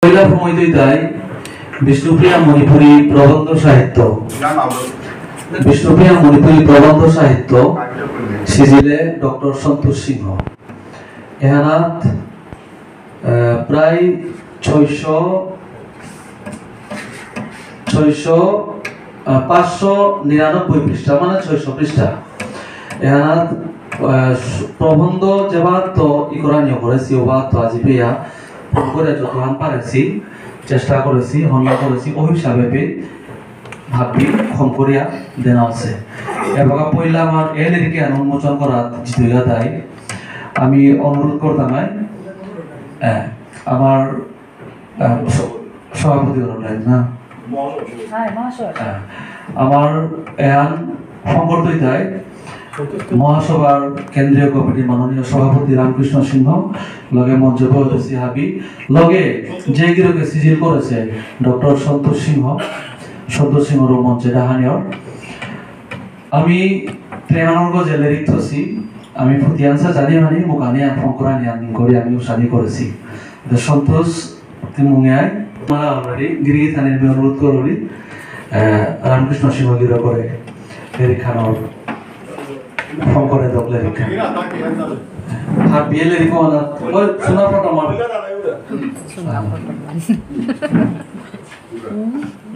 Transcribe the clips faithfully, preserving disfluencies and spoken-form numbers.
পয়লা সময় দুইটাই বিষ্ণুপ্রিয়া মণিপুরী প্রবন্ধ সাহিত্য, বিষ্ণুপ্রিয়া মণিপুরী প্রবন্ধ সাহিত্য সিজিলে ডক্টর সন্তোষ সিংহ। এহানাত, আহ, প্রায় ছয়শ, ছয়শ, আহ, পাঁচশ নিরানব্বই পৃষ্ঠা, মানে ছয়শ পৃষ্ঠা। এহানাত, আহ, প্রবন্ধ যেবাত্ত ইকরানিও করেসি, ওবাত্ত আজি পেয়া, ফোন করে যতহান পারেসি, চেষ্টা করেসি, হন্না করেসি, ওই হিসাবে পে ভাবি ফোন করিয়া দেনা আছে। এবাকা পয়লা আমার এ লেরিক উন্মোচন করা জিতইয়া তাই আমি অনুরোধ করতাম, আহ, আমার, আহ, স-, সভাপতি হলো না? হ্যাঁ, মহাশয়। আহ, আমার এহান ফোন করতেই তাই মহাসভার কেন্দ্রীয় কমিটির মাননীয় সভাপতি রামকৃষ্ণ সিংহ, লগে মঞ্চে বসে হাবি, লগে যে গিরকে সিজিল করেছে ডক্টর সন্তোষ সিংহ, সন্তোষ সিংহর মঞ্চে ডাহানিয়র। আমি প্রেমানন্দ যে লেরিক থসি, আমি ফুটিয়ানসা জানি মানে মুখানি ফোন করানি আমি করি আমি উসানি করেছি। তো সন্তোষ, তুমি মুঙে আয়, মারা already, গিরি গিথানি আমি অনুরোধ করবি, আহ, রামকৃষ্ণ সিংহ গিরকরে লেরিক খানর ফোন করে দক লেরিক খান। হাবিয়ে লেরিক খান, ওই, শোনা ফটো মার।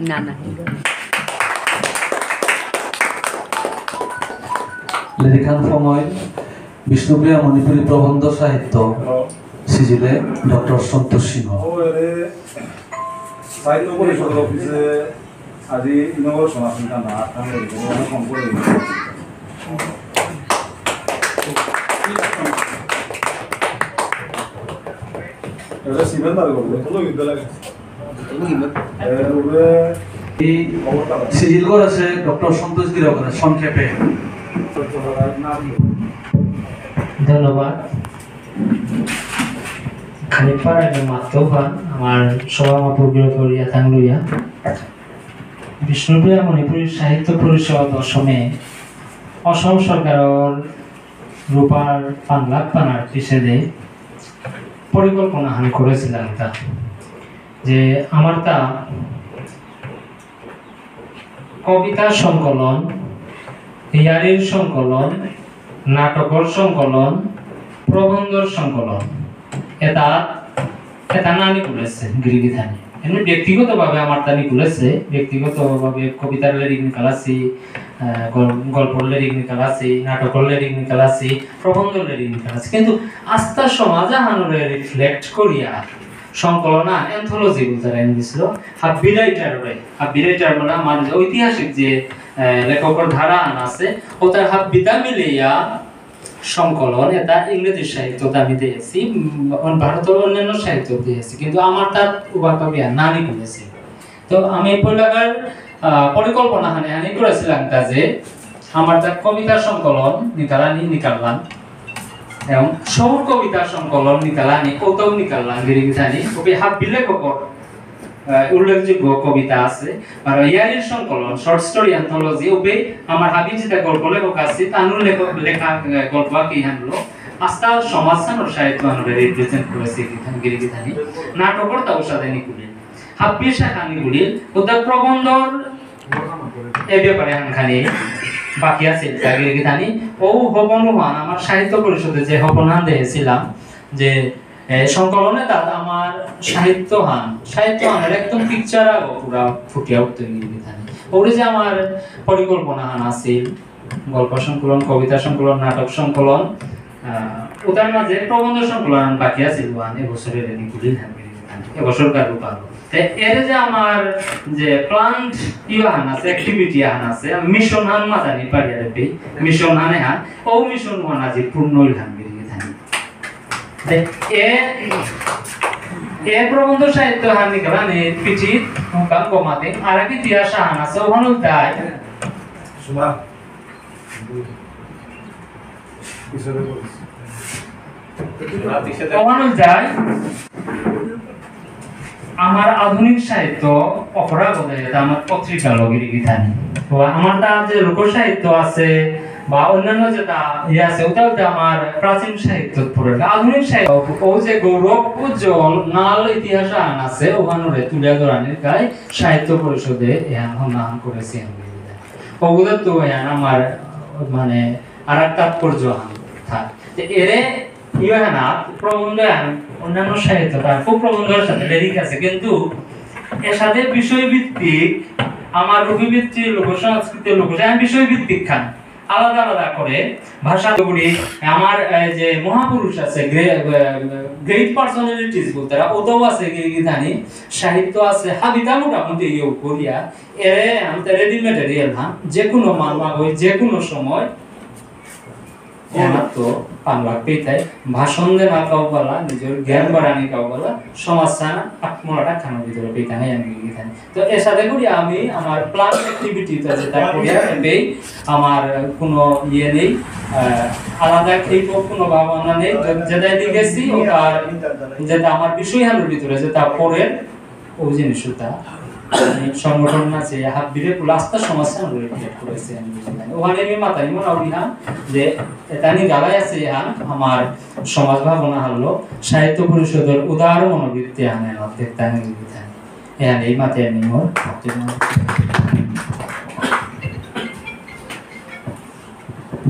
না, না। লেরিক খান ফোন হয়, বিষ্ণুপ্রিয়া মণিপুরী প্রবন্ধ সাহিত্য সিজিলে ডক্টর সন্তোষ সিংহ। ও, এরে সাহিত্য পরিষদ অফিসে আজি ইনগর সমাধান না, আপনার এখানে ফোন করে। এটা সিমেন্ট আর করবো, কোনো বিদ্যালয়। এর উপরে এই সিজিল করেছে ডক্টর সন্তোষ গিরকরে সংক্ষেপে। ধন্যবাদ। খানিকবার আগে মাত্র পান আমার সভা মাপুর গিরকর ইয়াথাং লইয়া। বিষ্ণুপ্রিয়া মণিপুরী সাহিত্য পরিষদ অসমে অসম সরকারর রূপার পাংলাক পানার পিছেদে পরিকল্পনা হান করেছিলাম তা যে আমার তা কবিতা সংকলন, ইয়ারির সংকলন, নাটকর সংকলন, প্রবন্ধর সংকলন, এটা, এটা নানি খুলেছে গিরিগিথানি। এমনি ব্যক্তিগতভাবে আমার তানি খুলেছে, ব্যক্তিগতভাবে কবিতার লেরিক নিকালাসি, আহ, গল-, গল্পর লেরিক নিকালাসি, নাটকর লেরিক নিকালাসি, প্রবন্ধর লেরিক নিকালাসি। কিন্তু আস্তা সমাজ আহানরে reflect করিয়া সংকলন আন anthology বুলতারা এন দিছিল। হাব্বি writer রে, হাব্বি writer মানে আমার যে ঐতিহাসিক যে, আহ, লেখকর ধারা আন আছে, ওটার হাব্বিতা মিলিয়া সংকলন, এটা ইংরেজি সাহিত্যত আমি দিয়েছি, উম, অন-, ভারতর অন্যান্য সাহিত্যত দিয়েছি, কিন্তু আমার তাত উবাকা বিয়া নানি খুলেছি। তো আমি পয়লাকার, আহ, পরিকল্পনা হানি হানি করেছিলাম তা যে আমার তাত কবিতা সংকলন নিকালানি নিকাললাম, এবং সৌর কবিতা সংকলন নিকালানি, কৌতুক নিকাললাম, গিরিগিথানি, কবি হাব্বি লেখকর, আহ, উল্লেখযোগ্য কবিতা আছে, আর ইয়ারির সংকলন, short story anthology, ওবে আমার হাবি যেটা গল্প লেখক আছে, তানুর লেখক, লেখা, আহ, গল্প আঁকি হানলো, আস্তা সমাজ সানর সাহিত্য আনরে represent করেছে গিথানি, গিরিগিথানি, নাটকর তাও সাথে নিকুলে। হাব্বি শাখা নিকুলে, ওটা প্রবন্ধর এ ব্যাপারে হানখানি বাকি আছে, গিরিগিথানি, ও হবন ওহান, আমার সাহিত্য পরিষদে যে হবন হান দেখেছিলাম, যে এ, সংকলনে তাত আমার সাহিত্য হান, সাহিত্য হান, এর একদম picture আগো পুরা ফুটিয়া উঠতে গিয়ে গিথানি। ওরে যে আমার পরিকল্পনা হান আছিল, গল্প সংকলন, কবিতা সংকলন, নাটক সংকলন, আহ, ওটার মাঝে প্রবন্ধ সংকলন বাকি আছিল, ওহান এবছরে রেডি করি থাকবে গিথানি। এবছর কার রূপালো। তে এর যে আমার যে planned ইয়ে হান আছে, activity হান আছে, আমি mission হান মাতানি পারি আর কি, mission হানে হান, ও mission হান আজি পূর্ণ হইল হান গিরি গিথানি। এ, এ প্রবন্ধ সাহিত্য হানি গেলানি পিঠি হুকাম গমাতে, আর কি ইতিহাস হান আছে, ওহান উল্টায়। সুমা। ওহান উল্টায়। আমার আধুনিক সাহিত্য অপরাধ হতে যেতে আমার পত্রিকা লগিরি গিথানি। তো আমার তা যে লোক সাহিত্য আছে, বা অন্যান্য যেতা ইয়ে আছে, ওতা ওতা আমার প্রাচীন সাহিত্য পড়ে। আধুনিক সাহিত্য, ও যে গৌরব উজ্জ্বল নাল ইতিহাস আহান আছে, ওহানরে তুলিয়া ধরানির কাই সাহিত্য পরিষদে এহান হন্নাহান করেছি আমি। ওগুলো তো এহান আমার মানে আর এক তাৎপর্য আহান থাক। তো এরে ইয়ে না, প্রবন্ধ আহান, অন্যান্য সাহিত্য তার খুব প্রবন্ধর সাথে লেরিক আছে, কিন্তু এর সাথে বিষয়ভিত্তিক আমার রুবিভিত্তিক লোকসংস্কৃতি, লোকসংস্কৃতি বিষয়ভিত্তিক খান আলাদা আলাদা করে ভাষা করি। আমার, এ, যে মহাপুরুষ আছে, গ্রে-, এ, গ্রেট পার্সোনালিটিস বলতে তারা ওটাও আছে, গি-, গিথানি সাহিত্য আছে, হাবিতা মোটামুটি ইয়ে করিয়া, এরে আমি তো রেডি মেটেরিয়াল, হ্যাঁ, যে কোনো মামলা হই, যে কোনো সময়, এরা তো পাংলাক পেইতাই, ভাষণ দেনা কাউবালা, নিজের জ্ঞান বাড়ানি কাউবালা, সমাজ সানা, আত্মরাটা খানোর ভিতরে পেইতাই, আমি গিথানি। তো এর সাথে করি আমি আমার প্লাস অ্যাক্টিভিটি তো যেটা করি, এমনি আমার কোনো ইয়ে নেই, আহ, আলাদা খেয়ে কোনো ভাবনা নেই, যে-, যেটা লিখেছি, ওটা যেটা আমার বিষয় হানোর ভিতরে যেটা পড়ে, ও জিনিসটা আমি সংগঠন আছে, হাত বিরে পুরো আস্থা সমাজ হানোরে ক্রিয়েট করেছে আমি বুঝি না। ওখানে আমি মাথায় মনে হবি না যে এটা নিয়ে গালাই আছে, হ্যাঁ, আমার সমাজ ভাবনা হলো সাহিত্য পরিষদের উদার মনোবৃত্তি আনে না, দেখতে আমি বুঝি না। এখানে এই মাথায় আমি মোর বক্তব্য।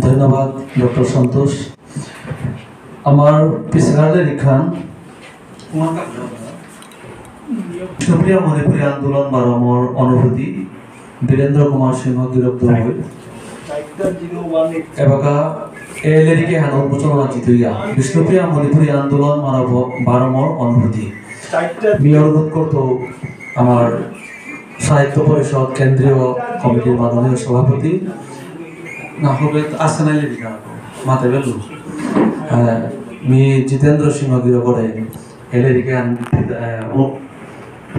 ধন্যবাদ, ডক্টর সন্তোষ। আমার পিছালে লিখান বিষ্ণুপ্রিয়া মণিপুরী আন্দোলন বারো মোর অনুভূতি, বীরেন্দ্র কুমার সিংহ গিরক দলই। এবাকা এ লেরিক এহান উন্মোচন আনা জিতইয়া। বিষ্ণুপ্রিয়া মণিপুরী আন্দোলন বারো মোর অনুভূতি। মি অনুরোধ করতো আমার সাহিত্য পরিষদ কেন্দ্রীয় কমিটির মাননীয় সভাপতি, না হবে, আসে নাই লেরিক এহান, মাতে বেলু। আহ, মি জিতেন্দ্র সিংহ গিরকরে এ লেরিক এহান, আহ, ও-,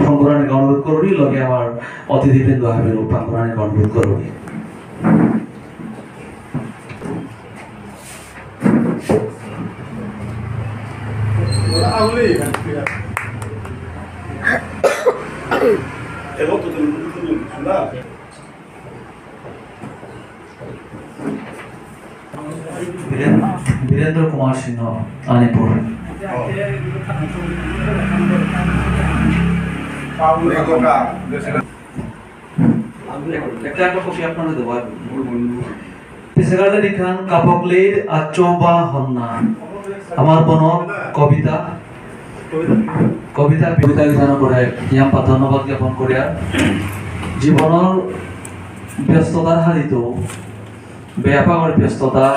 ফোন করার অনুরোধ করুরি, লগে আমার অতিথিবৃন্দ হাবিরে ফোন করার অনুরোধ করুরি। বীরেন-, বীরেন্দ্র কুমার সিংহ, আলিপুর। একটা, একটা কপি আপনারা দেবো, আর পিছেকালে লিখান কাপকলির আচৌবা হন্না। আমার বনর কবিতা, কবিতা, কবিতা লিখান করে ইয়াম্পা ধন্যবাদ জ্ঞাপন করিয়া। জীবনর ব্যস্ততার হারিত বেয়াপা করে ব্যস্ততা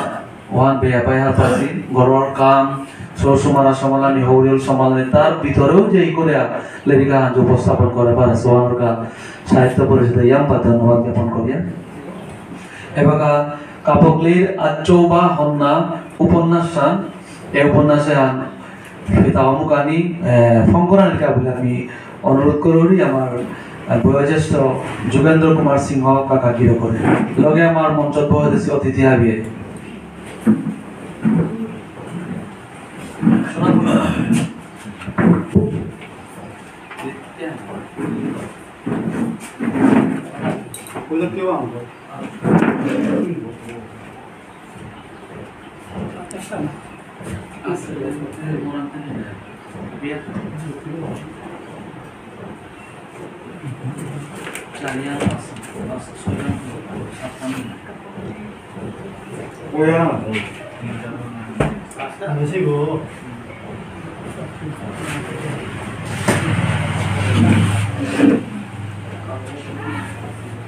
ওহান বেয়াপাই হারপাসি, ঘরর কাম, সৌ সুমানা সমালানি, হৌরিল সমালানি, তার ভিতরেও যে ই করে লেরিক আহান যে উপস্থাপন করে পারে, সোহানর কাম সাহিত্য পরিষদে ইয়াম্পা ধন্যবাদ জ্ঞাপন করিয়া। এবাকা কাপকলির আচৌবা হন্না উপন্যাস আন, এ উপন্যাস আন পিতা অমুকানি, এ, ফঙ্করানিকা বলে আমি অনুরোধ করুরি আমার, আহ, বয়োজ্যেষ্ঠ যোগেন্দ্র কুমার সিংহ কাকা গিরকরে। লগে আমার মঞ্চত বয়োজ্যেষ্ঠ অতিথি হাবিয়ে।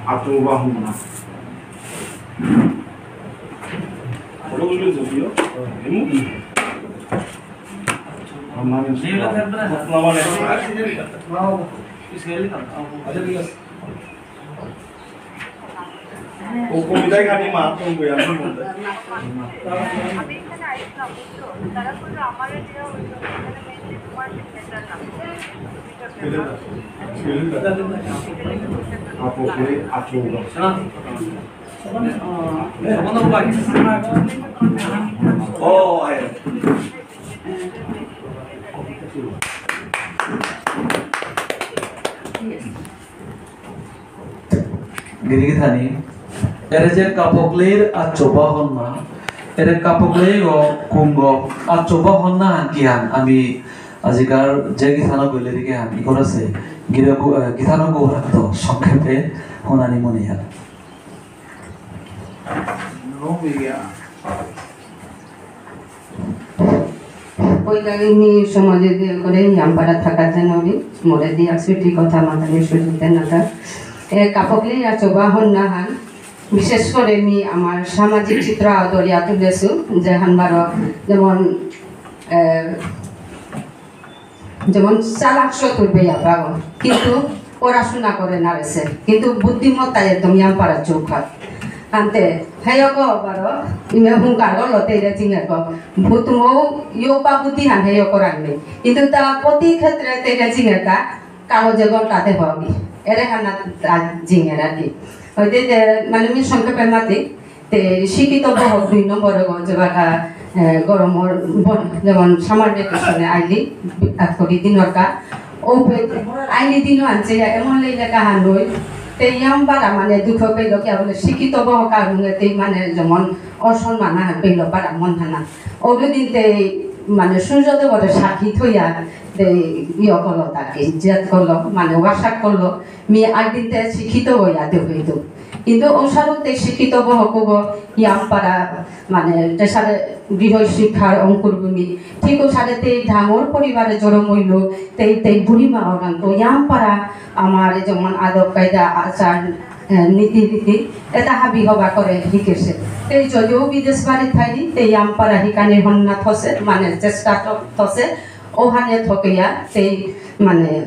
Ato ba huma. গিরিগিথানি, এরে যে কাপকলেইর আচোবা হন্না, এরে কাপকলেই গ কুঙ্গ আচোবা হন্না হান কিহান আমি আজিকার যে গিথানক লেরিকে হান ইকরেসে গিরকু, আহ, গিথানক রাখতো সংক্ষেপে হুনানি মনিয়া। পইলা মি সমাজে দিয়ে করে ইয়ামপারা থাকার জন্য নি, মোরে দিয়ে আসুটি কথা মাতানি সুযোগ দেন না। এ কাপকলি আচোবা হন্না হান, বিশেষ করে মি আমার সামাজিক চিত্র আদরিয়া তুলেছু, যে হানবারো যেমন, এ, যেমন চালাক চতুর বেয়া পাগল, কিন্তু পড়াশোনা করে না রেছে, কিন্তু বুদ্ধিমত্তা একদম ইয়ামপারা চৌখাট। আনতে হেয়ক বারো ইমে হুঙ্কার গলো তেরে জিঙেক, ভূতমো ইয়োপা বুদ্ধি হান হেয়ক রাখবে, কিন্তু তা প্রতি ক্ষেত্রে তেরে জিঙেকা কাগজে গন্তাতে হবি। এরে হানা তা জিঙের আর কি। ওই যে, যে, মানে, আমি সংক্ষেপে মাতি, তে শিক্ষিত বহক দুই নম্বরে গো, যে বাকা, এ, গরমর বন, যেমন summer vacation এ আইলি, বিখ্যাত করি দিনর কা। ও পে-, আইলি দিনও আনছে, এমন লেইলে কাহান রই। তে ইয়াম পারা মানে দুঃখ পেইল কি বলে শিক্ষিত বহক আর মুঙে তেই মানে যেমন অসম্মান হান পেইল পারা মন থানা। ওরে দিন তে মানে সূর্যদেবরে সাক্ষী থইয়া তে ইয়ে করলো তাকে, জেদ করলো, মানে ওয়াশাক করলো। মি একদিন তে শিক্ষিত হইয়া তে হইতো। কিন্তু ওসারতে শিক্ষিত বহকুব ইয়াম পারা, মানে, যেসারে গৃহ শিক্ষার অঙ্কুরভূমি, ঠিক ওসারে তেই ডাঙর পরিবারে জরম হইল, তেই, তেই বুড়ি মা ওরাং তো ইয়াম পারা আমার যেমন আদব কায়দা, আচার, এ, নীতি রীতি, এটা হাবি হবা করে শিখেছে। তেই যদিও বিদেশ বাড়ি থাইনি, তেই ইয়াম পারা হিকানি হন্না থসে, মানে, চেষ্টা থ-, থসে, ওহানে থকেয়া, সেই মানে,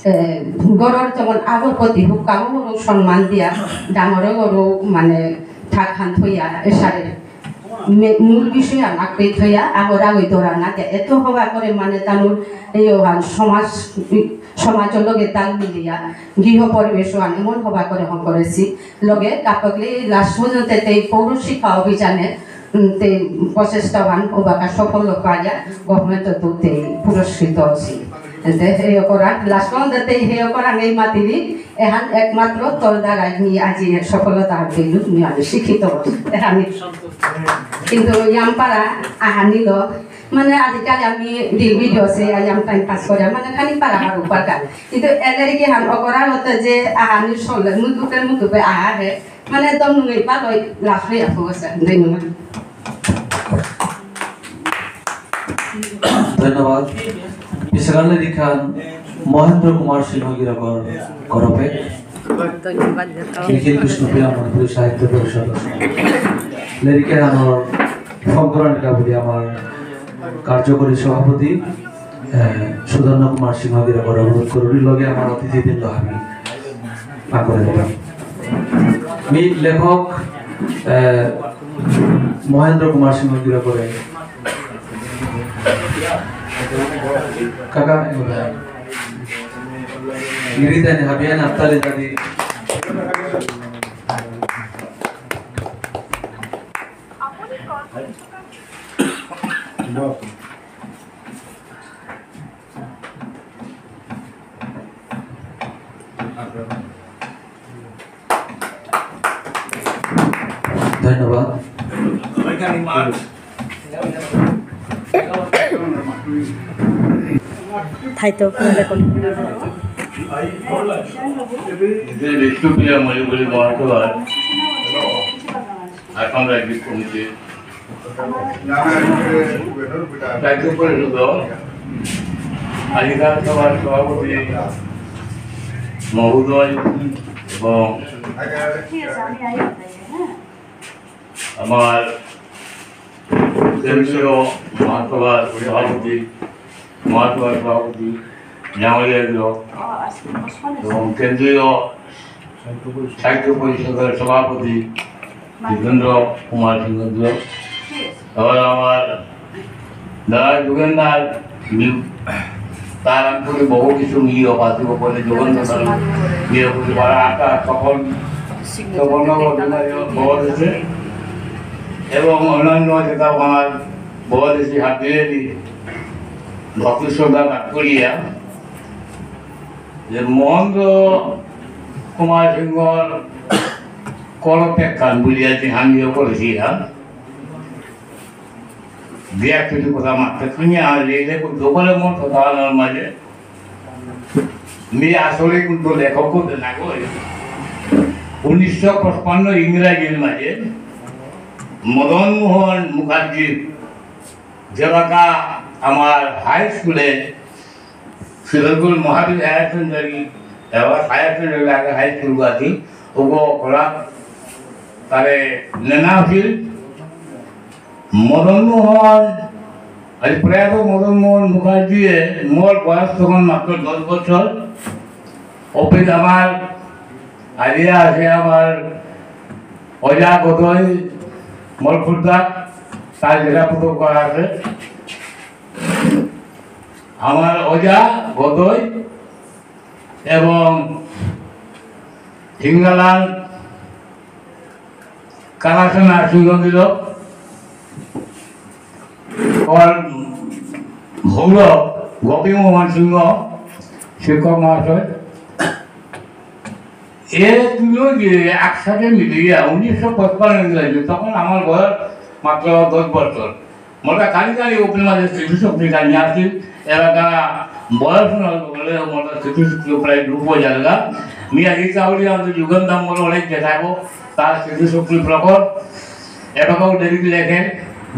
এ, গরর যেমন আগর প্রতি হুকামো গরু সম্মান দিয়া, ডাঙরে গরু মানে থাকহান থইয়া, এসারে মে-, মূল বিষয় আন আকড়ে থইয়া, আগর আগই দৌড়া না দিয়া, এত হবা করে মানে তানুর এই ওহান সমাজ, সমাজর লগে তাল মিলিয়া, গৃহ পরিবেশ আন এমন হবা করে হং করেছি। লগে কাপকলি last পর্যন্ত এই পৌর শিক্ষা অভিযানে উম, তে প্রচেষ্টাবান ওবাকা সফল পাইয়া government তো তে পুরস্কৃত হসি। এতে হেয় করা, last পর্যন্ত তে হেয় করা নেই মাতিলি, এহান একমাত্র তোর দ্বারাই নি আজি সফলতা পেলু, নি আমি শিক্ষিত হসি। এহানি। কিন্তু ইয়াম পারা আহানিল, মানে আজিকালি আমি reel video সে ইয়াম time pass করে, মানে খানি পারা আর উপাকা। কিন্তু এদের কি হান অকরা হতে যে আহানি সলে, মুতুপে মুতুপে আহা হে, মানে একদম নুঙেই পালই লাফে আপু আছে, ধন্যবাদ। ধন্যবাদ। পিছাগালে লিখান মহেন্দ্র কুমার সিংহ গিরকর করপে। ধন্যবাদ। নিখিল বিষ্ণুপ্রিয়া মণিপুরী সাহিত্য পরিষদ। লেরিকে আমার ফোন করার কাবুলি আমার কার্যকরী সভাপতি, এ, সুধন্য কুমার সিংহ গিরকরে অনুরোধ করুরি লগে আমার অতিথিবৃন্দ হাবি আগরে দিলাম। মি লেখক, এ, মহেন্দ্র কুমার সিংহ গিরকরে কাকা এগুলা গিরিতানি হাবিয়ান আত্তালি দাদি। ধন্যবাদ। থাইতো, কোন লেখক? যে বিষ্ণুপ্রিয়া মণিপুরী মহাসভার আসাম রাজ্যিক কমিটির রাজ্য পরিষদ আজিকার সভার সভাপতি মহোদয় এবং আমার কেন্দ্রীয় মহাসভার সভাপতি, মহাসভার সভাপতি জামালিয়া গিরক এবং কেন্দ্রীয় সাহিত্য পরিষদের সভাপতি জিতেন্দ্র কুমার সিংহ গিরক, এবার আমার দাদা যোগেন্দ্র মি-, তার আমি করি বহু কিছু মিলিয়ে পাতিব বলে যোগেন্দ্র তার মিলিয়ে করি বড় আশা তখন, তখন বড় হয়েছে এবং অন্যান্য যেটা আমার বড় দেশি হাবিয়ে ভক্তি শ্রদ্ধা কাজ করিয়া যে মহেন্দ্র কুমার সিংহর করপেক্ষান বুলিয়া যে হানিও করেছিলাম, বিয়া কিছু কথা মাত্র শুনিয়া আর লেলে করতে পারে মোর কথা আনার মাঝে। মি আসলে কিন্তু লেখক হতে না গো। উনিশশো পঁচপান্ন ইংরাজির মাঝে মদন মোহন মুখার্জি যেবাকা আমার হাই স্কুলে শিলচর মহাবীর হায়ার সেকেন্ডারি, এবার হায়ার সেকেন্ডারি আগে হাই স্কুল আছে, ওগো করা তারে নেনা আছিল। মদন মোহন, আজ প্রয়াত মদন মোহন মুখার্জি, মোর বয়স তখন মাত্র দশ বছর। অফিস আমার আলিয়া আছে, আমার অজা গদৈ, মোর খুর্দা, তার জেলা পুতৌ করা আছে। আমার অজা গদৈ এবং সিংহালাল কালাসেনা সিংহ গিরক, ওর ভৌরব গোপীমোহন সিংহ শিক্ষক মহাশয়, এ তিনজন যে একসাথে মিলিয়া উনিশশো পঁচপান্ন ইংরেজি, তখন আমার বয়স মাত্র দশ বছর। মোটা খালি খালি ওপেন মাঝে স্মৃতিশক্তি জানি আসি, এলাকা বয়স না হলে মোটা স্মৃতিশক্তি প্রায় ডুব হয়ে যাবে। মি আগে চাউরি আমাদের যুগেন দাম বলে অনেক দেখাবো, তার স্মৃতিশক্তি প্রখর। এবাকাও ডেরিক লেখেন,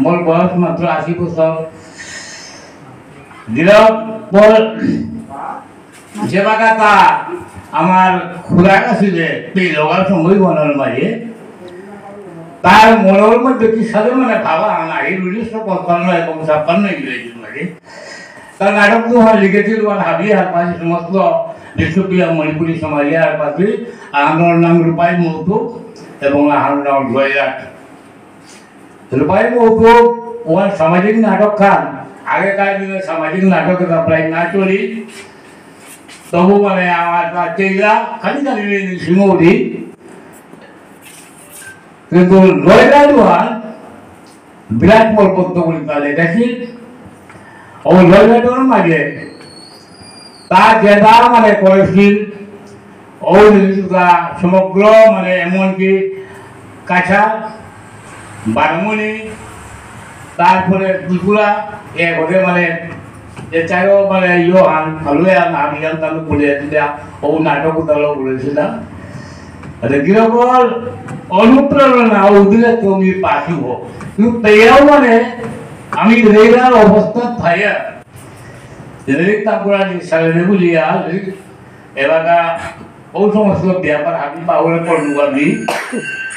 মোর বয়স মাত্র আশি বছর। দিলক বল যেবাকাতা আমার খুড়া কাছিলে পেলগা সময় বনার মাঝে, তার মনের মধ্যে কি সাথে মানে ভাবা আনা, এই উনিশশো পঁচপান্ন এবং ছাপ্পান্ন ইংরেজির মাঝে। তার নাটক তো হয় লিখেছিল, আর হাবি আর পাশে সমস্ত বিষ্ণুপ্রিয়া মণিপুরী সমাজে আর পাশে আমার নাম রূপাই মৌতুক এবং আমার নাম জয়রাট। রূপাই মৌতুক ওয়ান সামাজিক নাটক খান, আগেকার দিনে সামাজিক নাটক এটা প্রায় না চলি। তবু মানে আমার তা চেইলা খালি খালি সিংহরি। কিন্তু লয়লা দুহান বিরাট বলপত্ত বলে তা লেখেছি। ও লয়লা দুহান মাঝে তা যেটা মানে করেছিল, ও জিনিসটা সমগ্র মানে এমনকি কাছাড়, বারমুনি, তারপরে ত্রিপুরা, এ করে মানে যে চারো মানে ইয়ো হান, হালুয়া হান, আমি জানতাম বলে দিলা, ও নাটক উতালো বলেছিলাম। আরে গিরকর অনুপ্রেরণা ও দিলে তুমি পাখিব। কিন্তু পেয়েও মানে আমি রেগার অবস্থা থাইয়া লেরিক তারপরে আমি সারে বুলিয়া, লেরিক এলাকা ও সমস্ত ব্যাপার আমি পাওয়ার পর আমি।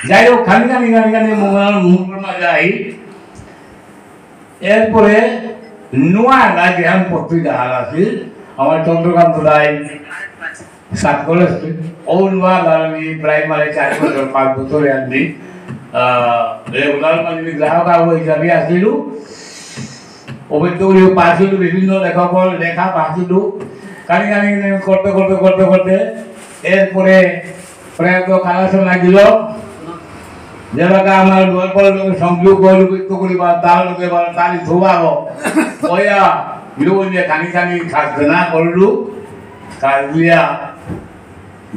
যাই হোক, খানি খানি খানি খানি মঙ্গল মঙ্গল মাঝে আই। এরপরে নোয়া না যেহান পত্রিকা হার আছে, আমার চন্দ্রকান্ত দাই সাত কলেজ ও নোয়া আমি প্রায় মানে চার বছর, পাঁচ বছরে আমি, আহ, রেগুলার মানে আমি গ্রাহক আগ হিসাবে আসিলু। অবৈধ পাসিলু, বিভিন্ন লেখকর লেখা পাসিলু। কানি কানি কানি করতে করতে করতে করতে এরপরে প্রয়াত কালাসেনা লাগিল। যেবাকা আমার গল্পর লোকে সংযোগ করলু, বিক্ষ করি বা তার লোকে বা তারি ধোবাব। ওয়া, ইউ যে কানি কানি খাজনা করলু, কাজলিয়া।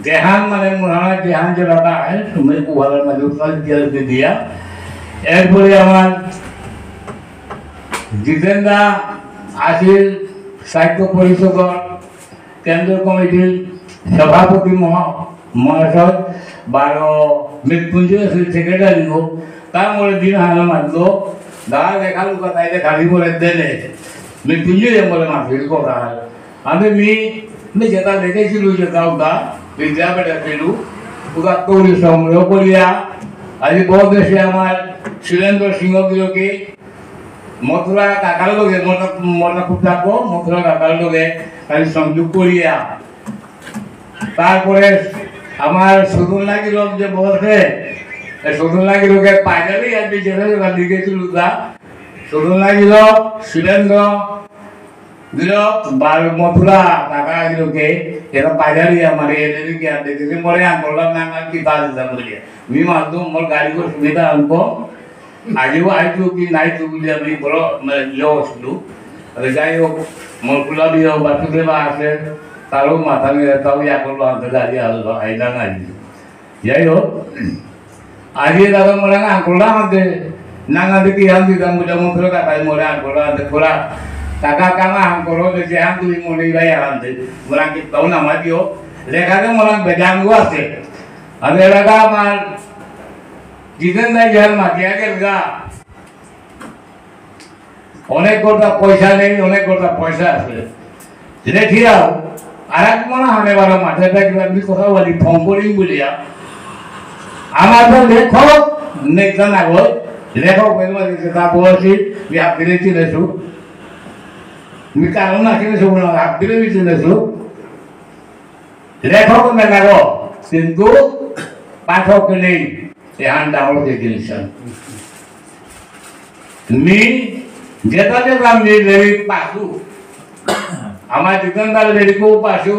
যেহান মানে মোর হানা যেহান যে বাবা আহে, তুমি উহার মাঝে উত্তর দিয়া দিয়া। এরপরে আমার জিতেন দা আছিল সাহিত্য পরিষদর কেন্দ্র কমিটির সভাপতি মহা-, মহাশয়, বারো মৃত্যুঞ্জয় আছিল সেক্রেটারি হোক, তার মনে দিন হানা মাতলো, দা দেখা লুকা তাইলে খালি বলে দেনে, মৃত্যুঞ্জয় বলে মাতিল কথা। আমি মি, মি যেটা দেখেছিল যে গাঁওটা, বিদ্যাপীঠ ছিল, ওটা তৈরি সংগ্রহ করিয়া, আজ বহু দেশে আমার সুরেন্দ্র সিংহ গিরকে মথুরা কাকার লগে, মথুরা, মথুরা খুব থাকো, মথুরা কাকার লগে আমি সংযোগ করিয়া। তারপরে আমার সুদুল্লা গিরক যে বলছে, এই সুদুল্লা গিরকে পাইজারি আর বিজেপি লিখেছিল তা, সুদুল্লা গিরক, সুরেন্দ্র, গিরক, বার মথুরা, কাকা গিরকে, এরা পাইজারি আমার এদের কি আর দেখেছি, মরে আঙ্কলটা নাম আর কি তাজ দাম বলে। মি মালদু মোর গাড়ি কো সুবিধা আনকো, আজিও আইতু কি নাইতু বুলে আমি বড়, মানে, ইয়ে হচ্ছিল। আরে যাই হোক, মোর কুলা দিয়ে বাসুদেবা আছে, তারও মাথা নিয়ে তাও ইয়া করলো, আনতে গাড়ি আনলো, আইলা নাই। যাই হোক, আজি দাদা মোরাং আঙ্কলা হাতে, নাঙা দেখি হান্দি দাম বুঝা মন্ত্র কাকাই মোরা আঙ্কলা হাতে খোলা। কাকা কামা আঙ্কলো দেখি হান্দি মনে ইবাই হান্দি। মোরাং কি তাও নামা দিও। লেখাতে মোরাং বেজাঙ্গু আছে। আমি এলাকা আমার জিতেন দাই যার মাতিয়া গেলগা। অনেক কথা পয়সা নেই, অনেক কথা পয়সা আছে। লেখিয়াও, আর এক মনে হানে বারো মাঠে থাকবে, আমি কথা বলি, ফোন করি বলিয়া। আমার তো লেখক নেই, তা না গো। লেখক বেরোয় যে তা বলছি, আমি হাত দিলে চিনেছু। আমি কারণ না চিনেছু, বলে হাত দিলে আমি চিনেছু। লেখক মেলাগো, কিন্তু পাঠক নেই। এহান ডাঙর যে জিনিস। মি যেটা যেটা মি লেরিক পাসু, আমার জিতেন্দ্র লেরিকও পাসু,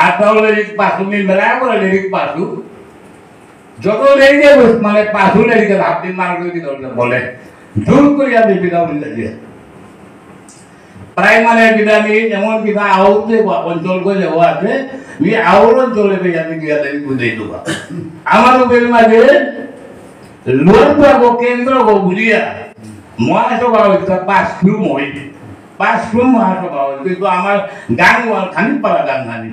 আতাও লেরিক পাসু, মি মেলা করে লেরিক পাসু। যত লেরিকে মানে পাসু লেরিকে ভাবতে মারবে কি দরকার বলে, জোর করে আমি বিদায় দিতে দিয়ে। প্রাইমারি বিধানি এমন কিতা আউতে বা অঞ্চল গো যে আছে, মি আউর অঞ্চলে বে আমি গিয়া দেই বুঝাই দেবা। আমার উপরে মাঝে লোয়ার পাবো কেন্দ্র গো বুলিয়া, মহাসভা হইতে পাঁচ রুম হই, পাঁচ রুম মহাসভা হই, কিন্তু আমার গান ওয়াল খানি পারা গান খানি।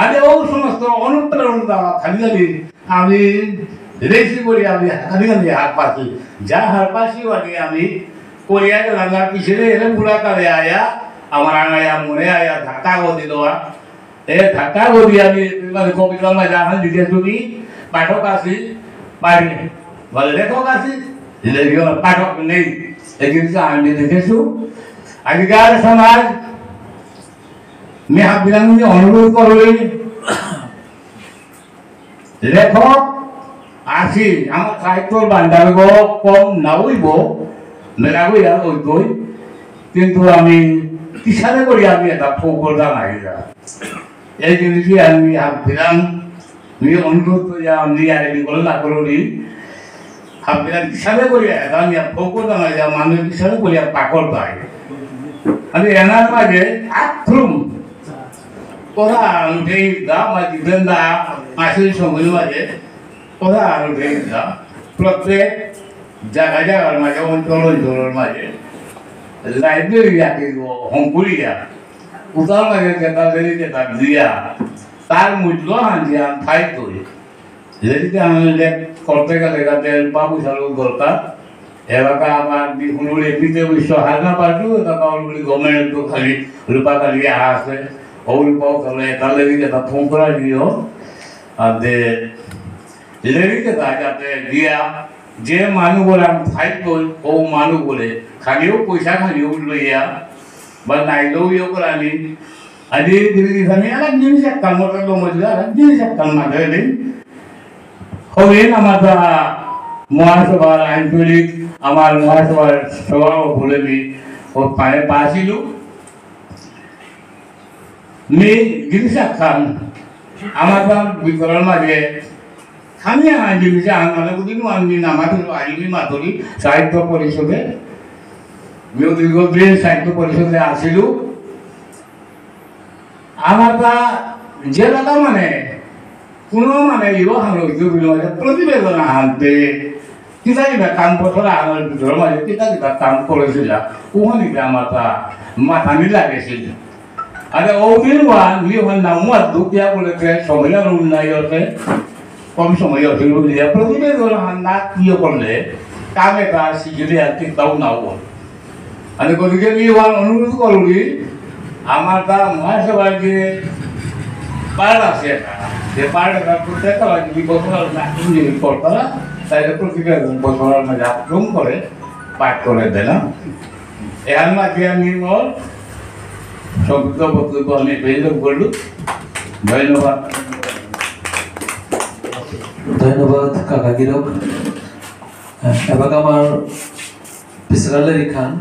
আরে ও সমস্ত অনুপ্রেরণা খালি খালি আমি রেসি করি আমি খালি খালি হার পাসি। যা হার পাসি ওয়ানি আমি করিয়া গেলাম, আর পিছনে এলে পুরা কালে আয়া, আমার আঙায়া মনে আয়া ধাক্কা গো দিল। এ ধাক্কা গো দিয়ে আমি মানে কবিতা না যা হান লিখে তুমি পাঠক আসি, পারি। বলে লেখক আসি, লেখক পাঠক নেই। এই জিনিসটা আমি দেখেছু। আজিকার সমাজ মি হাবিরাং মি অনুরোধ করলি, লেখক আসি, আমার সাহিত্যর ভান্ডার গো কম না হইব, মেলা হইয়া হইতই, কিন্তু আমি কিসারে করি আমি এটা ফোকর জানাই যা। এই জিনিসই আমি হাবিরাং মি অনুরোধ করি আমি আর এই বলে না করলি, হাবিরাং কিসারে করি এটা আমি ফোকর জানাই যা, মানুষ কিসারে করি পাকর পায়। আমি এনার মাঝে আক্রম ওরা উঠেই দা, বা জিতেন দা, মাসির সঙ্গে মাঝে, ওরা উঠেই দা, প্রত্যেক জায়গা জায়গার মাঝে, অঞ্চল অঞ্চলের মাঝে, লাইব্রেরি রাখি হংকুরিয়া, উতার মাঝে যেটা দেরি যেটা দিয়া, তার মূল্য হান দিয়া থাই তৈ। লেরিক আহান লেখ করতে গেলে গাতে বাবু সালু দরকার। এলাকা আমার বি-, হুলুড়ে বিতে বিশ্ব হারনা পারতু, এটা কাউলুড়ি গভর্নমেন্ট তো খালি রূপা খালি আহা আছে। ও রূপাও তাহলে এটা লেরিক এটা ফোন করা দিও। আর দে, লেরিক এটা যাতে দিয়া, যে মানু বলে আমি ফাইট করি, ও মানু বলে, খালিও পয়সা খালিও লইয়া, বা নাইলেও ইয়ে করানি, আজি দিদি আমি আরেক জিনিস একটা মতো লোক মজা, আরেক জিনিস একটা মাথায় নেই। হবেন আমার তা মহাসভার আঞ্চলিক, আমার মহাসভার সভাও বলে মি, ও পায়ে পাছিল। মি জিনিস খান, আমার তা বিতরণ মাঝে, আমি আহান জিনিস আহান মানে বুঝি নু আমি নামাতুরি, আজি মি মাতুরি, সাহিত্য পরিষদে, মি দীর্ঘদিন সাহিত্য পরিষদে আসিলু, আমার তা জেলাটা মানে কোনো মানে ইয়ে হানো ইয়ে বিলো মানে প্রতিবেদন আনতে কিতা কিতা কাম করছিল আমার ভিতরে মানে কিতা কিতা কাম করেছিল ওখানে আমার তা মাথা নি লাগেছিল। আরে ওদিন ওয়ান নি ওয়ান নাম ওয়ান দুকিয়া বলে তে সময় আর উন্নয় হতে কম সময় হতে প্রতিবেদন আনা কি করলে কামে তা শিখিলে আর কি তাও না হল। আমি গতিকে মি ওয়ান অনুরোধ করুরি, আমার তা মহাসভার যে পার্ট আছে এটা, যে পার্ট এটা প্রত্যেকটা যদি বছর না যদি করতারা, তাহলে প্রতিটা বছর আমরা জাতরুম করে পাঠ করে দিলাম। এহান মাঝে আমি মোর সংক্ষিপ্ত বক্তব্য আমি বেজন করলু। ধন্যবাদ। ধন্যবাদ কাকা গিরক। এবাকা আমার পিছলালে রিখান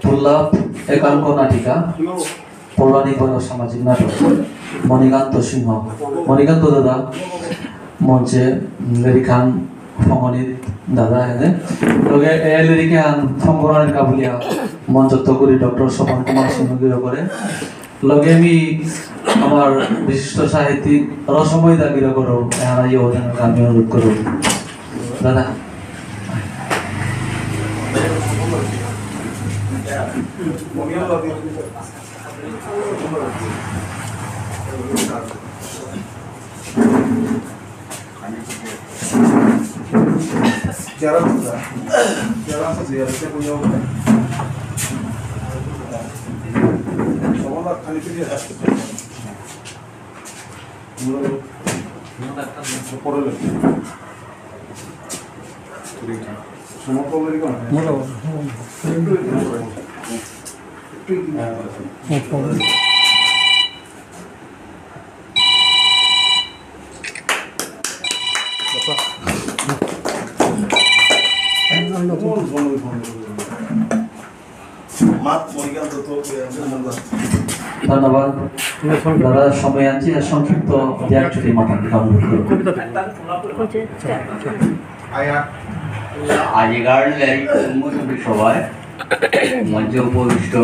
পুল্লাপ একাঙ্ক নাটিকা, পৌরাণিক বা সামাজিক নাটক, মণিকান্ত সিংহ। মণিকান্ত দাদা মঞ্চে লেরিকহান ফঙনিত দাদা এনে। লগে এ লেরিকহান ফঙরানির কাবুলিয়া মঞ্চত্ত করি ডক্টর স্বপন কুমার সিংহ গিরকরে। লগে আমি আমার বিশিষ্ট সাহিত্যিক রসময় দা গিরকরও এহানাত যোগদান আমি অনুরোধ করুরি। দাদা। ধন্যবাদ। দাদা, সময় আছে, আর সংক্ষিপ্ত দু এক চুটি মাতানিকা অনুরোধ করুরি। আজিকার লেরিক উন্মোচনী সভায় মঞ্চে উপবিষ্ট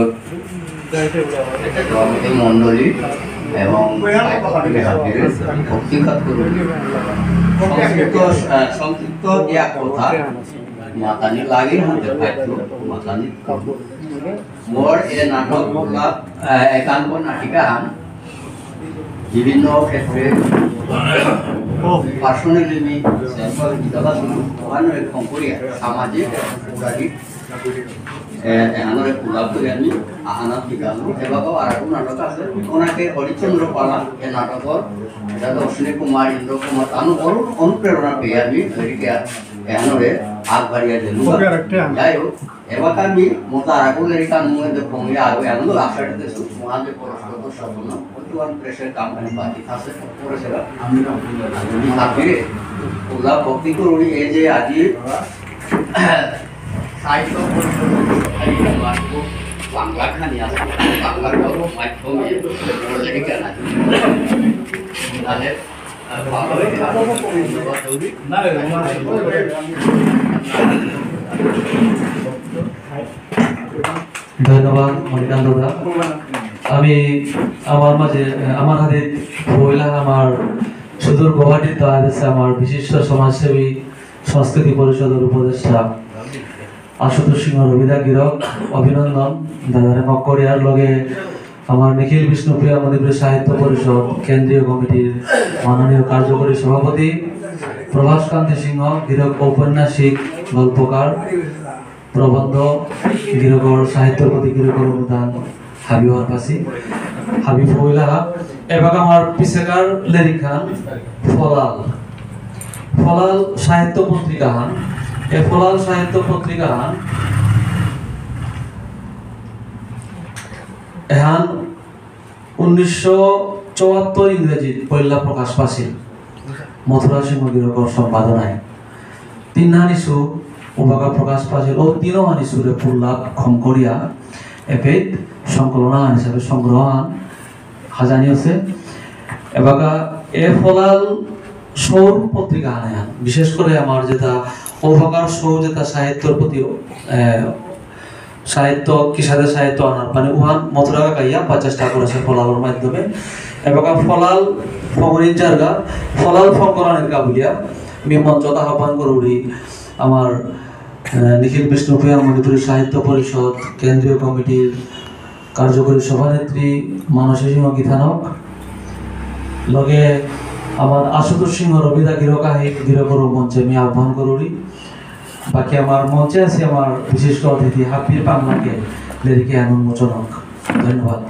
সভাপতি মণ্ডলী এবং সাহিত্য পরিষদের ভক্তিকাত করুরি। সংক্ষিপ্ত, আহ, সংক্ষিপ্ত দিয়া কথা মাতানি লাগি হাতে পাইতো, মাতানি। মোর এ নাটক, আহ, একাঙ্ক নাটিকাহান বিভিন্ন ক্ষেত্রে personally মি self বিকাশ শুরু, ওখানে এরকম করিয়া সামাজিক এবং সাংস্কৃতিক এ, এহানরে পুরা করে আমি আহানাত বিকাশ। এবাকাও আর এক নাটক আছে, ওনাকে হরিচন্দ্র পালা, এ নাটকর, এটা তো অশ্বিনী কুমার, ইন্দ্র কুমার, তানু অনু-, অনুপ্রেরণা পেয়ে আমি লেরিক এহানরে আগবাড়িয়া দিলু। ওকে, আর একটা আন। যাই হোক, এবাকা আমি মোটা আর এক লেরিক আন মুঙে দেখো, আমি আরো এহানরে আশা দিতেছি, মহাদেব পুরস্কার তো স্বপ্ন, ওই তো আমি প্রেসের কাম আমি বাকি আছে, পরে সেটা আমি না, আমি না, আমি না, ওলা ভক্তি করুরি, এই যে আজি সাহিত্য পরিষদ, সাহিত্য মাধ্যম, বাংলা খানি আছে, বাংলা কাব্য মাধ্যমে বলে লিখে না। তাহলে, আহ, বাংলা ধন্যবাদ, মণিকান্ত দা। আমি আমার মাঝে, আমার হাতে পয়লা আমার সুদূর গুয়াহাটিত আছে আমার বিশিষ্ট সমাজসেবী, সংস্কৃতি পরিষদর উপদেষ্টা আশুতোষ সিংহ রবিদা গিরক, অভিনন্দন, দাদারে মক্করিয়ার লগে আমার নিখিল বিষ্ণুপ্রিয়া মণিপুরী সাহিত্য পরিষদ কেন্দ্রীয় কমিটির মাননীয় কার্যকরী সভাপতি প্রভাস কান্তি সিংহ গিরক, ঔপন্যাসিক, গল্পকার, প্রবন্ধ গিরকর, সাহিত্যর প্রতি গিরকর অনুদান হাবি হারপাসি, হাবি ফইলা। এবাকা আমার পিছেকার লেরিকহান ফলাল, ফলাল সাহিত্য পত্রিকাহান। এ ফলাল সাহিত্য পত্রিকাহান এহান উনিশশো চুয়াত্তর ইংরেজিত পয়লা প্রকাশ পাসিল মথুরা সিংহ গিরকর সম্পাদনায়। তিনহান ইস্যু উবাকা প্রকাশ পাসিল, ও তিনহান ইস্যুরে পুল্লাপ খম করিয়া এপেইত সংকলনহান হিসাবে সংগ্রহহান হাজানি আছে। এবাকা এ ফলাল সৌর পত্রিকাহান, বিশেষ করে আমার যেটা উবাকার সৌ যেটা সাহিত্যর প্রতি, আহ, সাহিত্য, কিসাদে সাহিত্য আনার, মানে, উহান মথুরা কাকাইয়া প্রচেষ্টা করেসে ফলালর মাধ্যমে। এবাকা ফলাল ফঙরির জায়গা, ফলাল ফঙকরানির কা বুলিয়া, মি মঞ্চত আহ্বান করুরি আমার, আহ, নিখিল বিষ্ণুপ্রিয়া মণিপুরী সাহিত্য পরিষদ কেন্দ্রীয় কমিটির কার্যকরী সভানেত্রী মানসী সিংহ গিথানক, লগে আমার আশুতোষ সিংহ রবিদা গিরক আহি, গিরকরও মঞ্চে মি আহ্বান করুরি। বাকি আমার মঞ্চে আছে আমার বিশিষ্ট অতিথি হাবির পাংলাকে লেরিক এহান উন্মোচন হোক। ধন্যবাদ।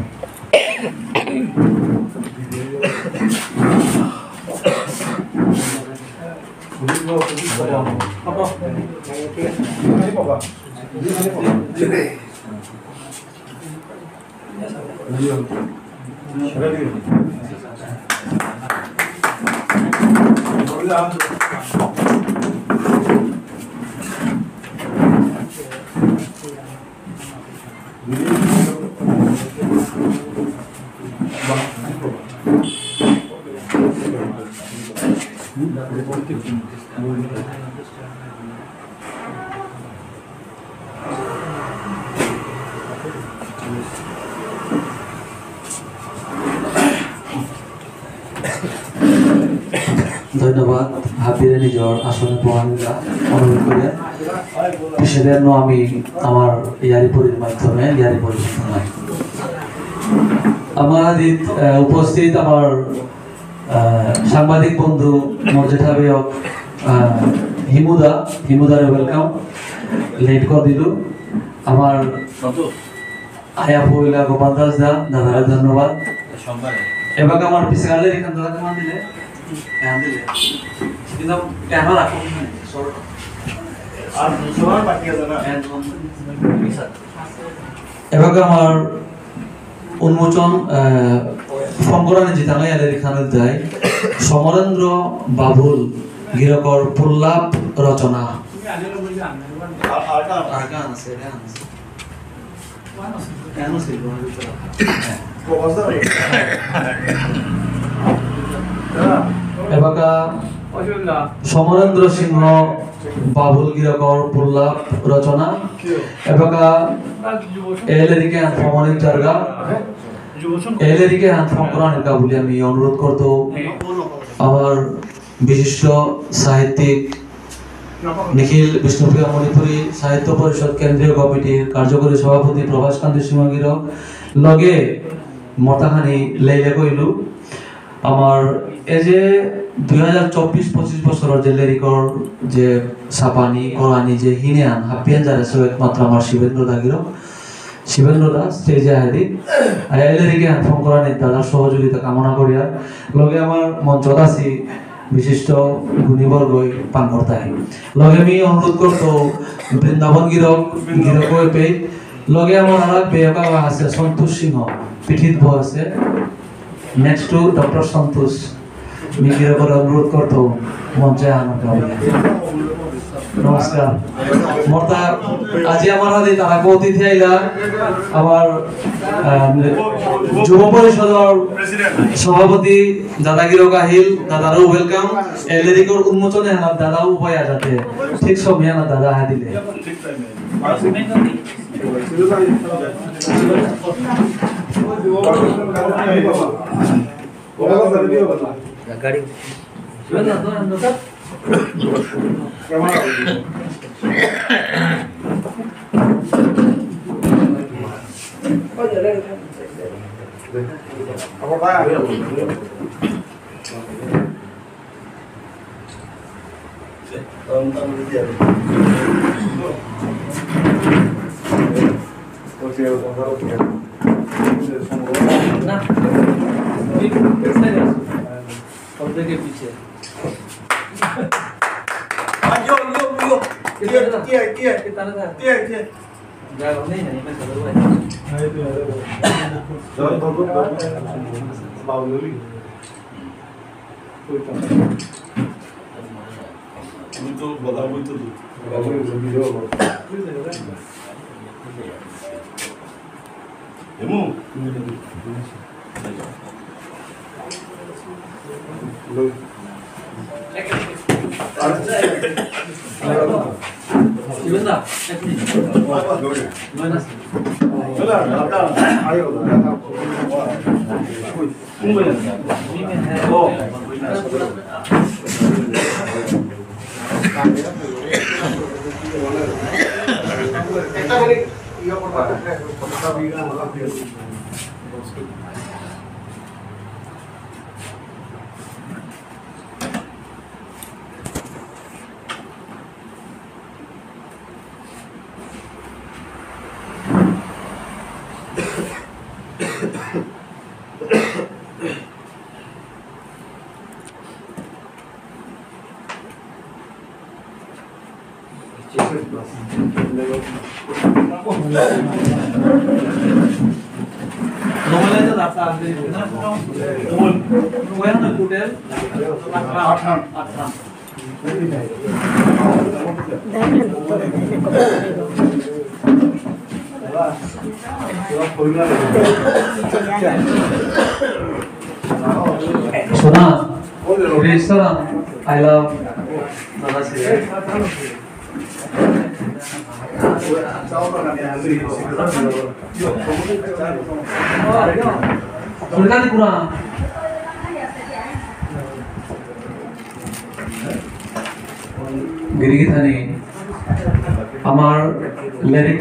ধন্যবাদ। হাবিরে নিজর আসনে বহানিলা অনুরোধ করে। পিছেদে আমি আমার ইয়ারি পরির মাধ্যমে ইয়ারি পরিবেশন হয়। আমার আদিত, আহ, উপস্থিত আমার, আহ, সাংবাদিক বন্ধু মর্যাদা বেয়ক, আহ, হিমুদা, হিমুদারে welcome। Late করে দিল। আমার আয়া পয়লা গোপাল দাস দা, দাদারে ধন্যবাদ। এবাকা আমার পিছালে এখান দাদা কমান দিলে? এখান দিলে। কিন্তু কেন রাখো? Short। আর সবার বাকি আছে না? এবাকা আমার উন্মোচন, আহ, ফঙ্করানি জিতাঙ্গাই আলের এখানে দেয় সমরেন্দ্র বাবুল গিরকর পুল্লাপ রচনা। আর, আর গান? আর গান আছে, গান আছে। এবাকা সমরেন্দ্র সিংহ বাবুল গিরকর পুল্লাপ রচনা। এবাকা এ লেরিকে আন ফমনির জারগা। এ লেরিকে আন ফমকরানির কা বুলি আমি অনুরোধ করতো। আমার বিশিষ্ট সাহিত্যিক নিখিল বিষ্ণুপ্রিয়া মণিপুরী সাহিত্য পরিষদ কেন্দ্রীয় কমিটির কার্যকরী সভাপতি প্রভাস কান্তি সিংহ গিরক লগে মতাখানি লেইলে কইলু। আমার এই যে দুই হাজার চব্বিশ পঁচিশ বছরর যে লেরিকর যে ছাপানি করানি যে হিনেহান হাবিয়ান জারেসে একমাত্র আমার শিবেন্দ্র দা গিরক। শিবেন্দ্র দা stage এ আহেদি। আর এই লেরিকে হান ফমকরানি দাদার সহযোগিতা কামনা করিয়া লগে আমার মঞ্চত আছি বিশিষ্ট গুণীবর্গই পাঙ্গরতাই। লগে আমি অনুরোধ করতো বৃন্দাবন গিরক, গিরক হয়ে পেয়ে। লগে আমার আর এক বেয়কা আছে সন্তোষ সিংহ, পিঠিত বউ আছে। Next to ডক্টর সন্তোষ। মি গিরকরে অনুরোধ করতো মঞ্চে আহানর কা বুলিয়া। নমস্কার। মর্তা, আজি আমার হাতে তারা অতিথি আইলা, আমার, আহ, যুব পরিষদর সভাপতি দাদা গিরক আহিল, দাদারও welcome। এ লেরিকর উন্মোচনে হানা দাদাও উপায় আজাতে। ঠিক সময় হানা দাদা আহা দিলে। গাড়ি। না, পিছনে আসো। সব থেকে পিছে। আ, ইয়ো, ইয়ো, ইয়ো। কিতনা থা? কিয়া, কিয়া? কিতনা থা? কিয়া, কিয়া? জাগা নেই না, ইমে চলো ভাই। তুমি তো বলা বলতো তো। এমু? সোনা, রেস্তোরাঁ, I love দাদা সিরিয়াল। ফুলকানি পুরা। গিরিগিথানি আমার লেরিক